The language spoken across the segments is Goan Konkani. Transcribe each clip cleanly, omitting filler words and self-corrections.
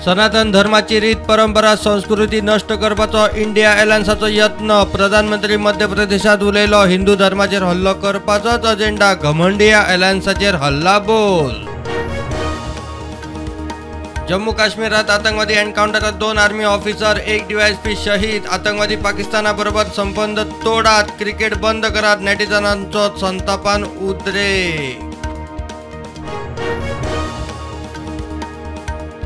सनातन धर्माची रीत परंपरा संस्कृती नश्ट करपाचो इंडिया अलायन्साचो यत्न. प्रधानमंत्री मध्य प्रदेशात उलयलो. हिंदू धर्माचेर हल्लो करपाचोच अजेंडा. घमंडिया अलायन्साचेर हल्ला बोल. जम्मू काश्मीरात आतंकवादी एन्काउंटरात 2 आर्मी ऑफिसर 1 डीवायएसपी शहीद. आतंकवादी पाकिस्ताना बरोबर संबंध तोडात, क्रिकेट बंद करात, नेटिझनांचो संतापान उद्रेक.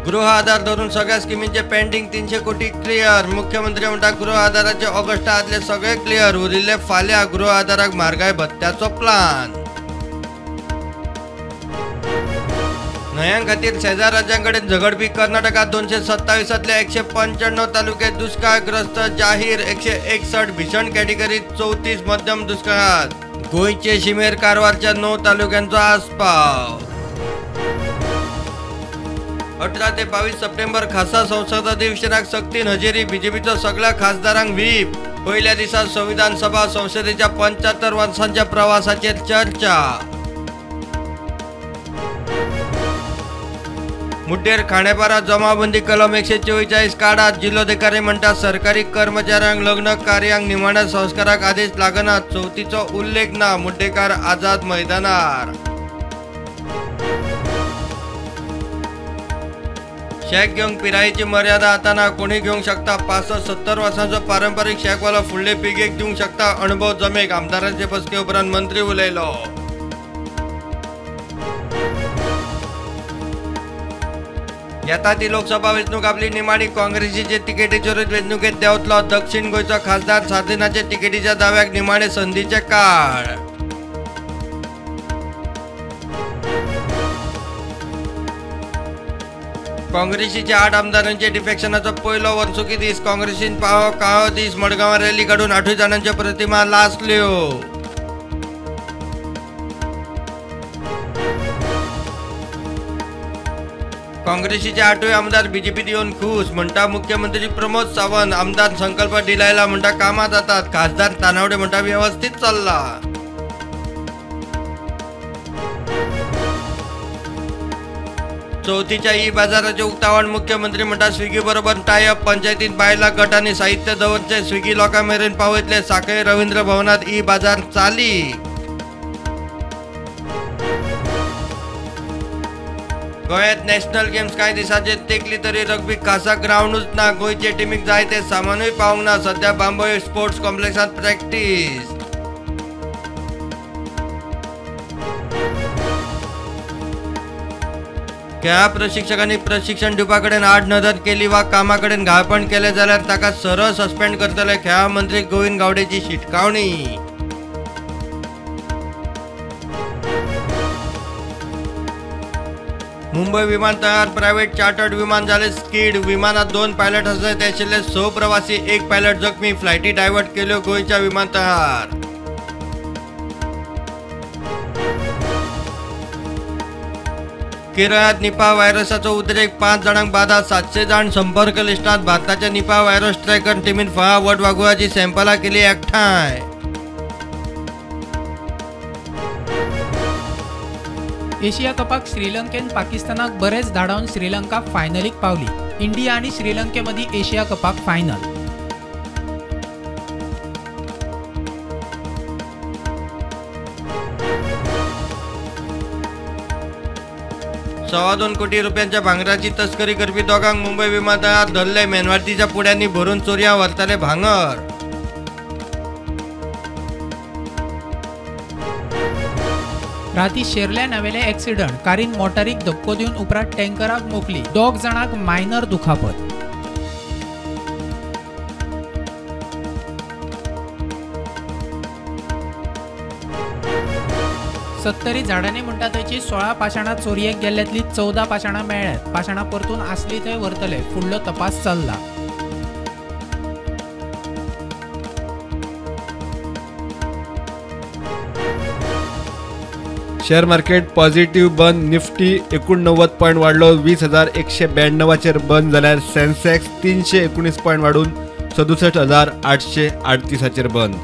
गृह आधार धरून सगळ्या स्किमींचे पेंडिंग 300 कोटी क्लियर. मुख्यमंत्री म्हणटा गृह आधाराचे ऑगस्टा आदले सगळे क्लियर, उरिल्ले फाल्यां. गृह आधाराक म्हारगाय भत्त्याचो प्लान. न्हंयां खातीर शेजार राज्यांकडेन झगडपी कर्नाटकात 227तले 195 तालुके दुष्काळग्रस्त जाहीर. 161 भीषण कॅटेगरीत, 34 मध्यम दुष्काळात. गोंयचे शिमेर कारवारच्या 9 तालुक्यांचो आस्पाव. 18 ते 22 सप्टेंबर खासा संसद अधिवेशनाक सक्तीन हजेरी. बीजेपीचो सगळ्या खासदारांक व्हीप. पयल्या दिसा संविधान सभा संसदेच्या 75 वर्सांच्या प्रवासाचेर चर्चा. मुड्डेर खांडेपारा जमावबंदी कलम 144 काढात. जिल्होधिकारी म्हणटा सरकारी कर्मचाऱ्यांक लग्न कार्यांक निमाण्या संस्काराक आदेश लागना. चवथीचो उल्लेख ना. मुड्डेकार आझाद मैदानार. शॅक घेवंक पिरायेची मर्यादा आतां ना, कोणी घेवंक शकता. 65-70 वर्सांचो पारंपारीक शॅकवालो फुडले पिळगेक दिवंक शकता अणभव जमेक. आमदारांचे बसके उपरांत मंत्री उलयलो. येता ती लोकसभा वेंचणूक आपली निमाणी. काँग्रेसीचे तिकेटीचेरूच वेंचणुकेत देंवतलो. दक्षिण गोंयचो खासदार सार्दिनाचे तिकेटीच्या दाव्याक निमाणे संदीचे काळ. काँग्रेसीच्या 8 आमदारांचे डिफेक्शनाचो पयलो वर्सुकी दीस. काँग्रेसीन पावो काळो दीस. मडगांवां रॅली काडून 8 जाणांच्यो प्रतिमा लासल्यो. काँग्रेसीचे 8 आमदार बीजेपीत येवन खूश. म्हणटा मुख्यमंत्री प्रमोद सावंत. आमदार संकल्प डिलायला म्हणटा कामां जातात. खासदार तानावडे म्हणटा व्यवस्थीत चल्ला. चवथीच्या ई बाजाराचे उक्तावण. मुख्यमंत्री म्हणटा स्विगी बरोबर टायअप. पंचायतीत बायलां गटांनी साहित्य दवरचे, स्विगी लोकां मेरेन पावयतले. साखळे रवींद्र भवनात ई बाजार चाली. गोंयांत नॅशनल गेम्स कांय दिसांचेर तेंकली तरी रग्बी खासा ग्रावंडूच ना. गोंयचे टिमीक जाय ते सामानूय पावंक ना. सध्या बांबोळे स्पोर्ट्स कॉम्प्लेक्सांत प्रॅक्टीस. खेळां प्रशिक्षकांनी प्रशिक्षण दिवपा कडेन आड नदर केली वा कामा कडेन घाळपण केलें जाल्यार ताका सरळ सस्पेंड करतले. खेळां मंत्री गोविंद गावडेची शिटकावणी. मुंबय विमानतळार प्रायव्हेट चार्टर्ड विमान जालें स्कीड. विमानात 2 पायलट आसले, ते आशिल्ले 6 प्रवासी, 1 पायलट जखमी. फ्लायटी डायव्हर्ट केल्यो गोंयच्या विमानतळार. केरळात निपा व्हायरसाचो उद्रेक. 5 जाणांक बादा, 700 जाण संपर्क लिस्टांत. भारताच्या निपा व्हायरस ट्रॅकर टिमीन फळां वटवाघुळाची सॅम्पलां केली एकठांय. एशिया कपाक श्रीलंकेन पाकिस्तानाक बरेच धाडावन श्रीलंका फायनलीक पावली. इंडिया आनी श्रीलंके मदीं एशिया कपाक फायनल. $2.25 कोटी रुपयांच्या भांगराची तस्करी करपी दोगांक मुंबय विमानतळार धरले. मेणवातीच्या पुड्यांनी भरून चोरयां व्हरताले भांगर. राती शेर्ल्या नावेले एक्सिडंट. कारीन मोटारीक धपको दिवन उपरांत टँकराक मोखली. 2 जाणांक मायनर दुखापत. सत्तरी झाडांनी म्हणटा थंयची 16 पाशाणां चोरयेक गेल्ल्यांतली 14 पाशाणां मेळ्ळ्यात. पाशाणां परतून आसली थंय व्हरतले. फुडलो तपास चल्ला. शेअर मार्केट पॉझिटिव्ह बंद. निफ्टी 89 पॉयंट वाडलो 20,192 बंद जाल्यार सेन्सेक्स 319 पॉयंट वाडून 67,838 बंद.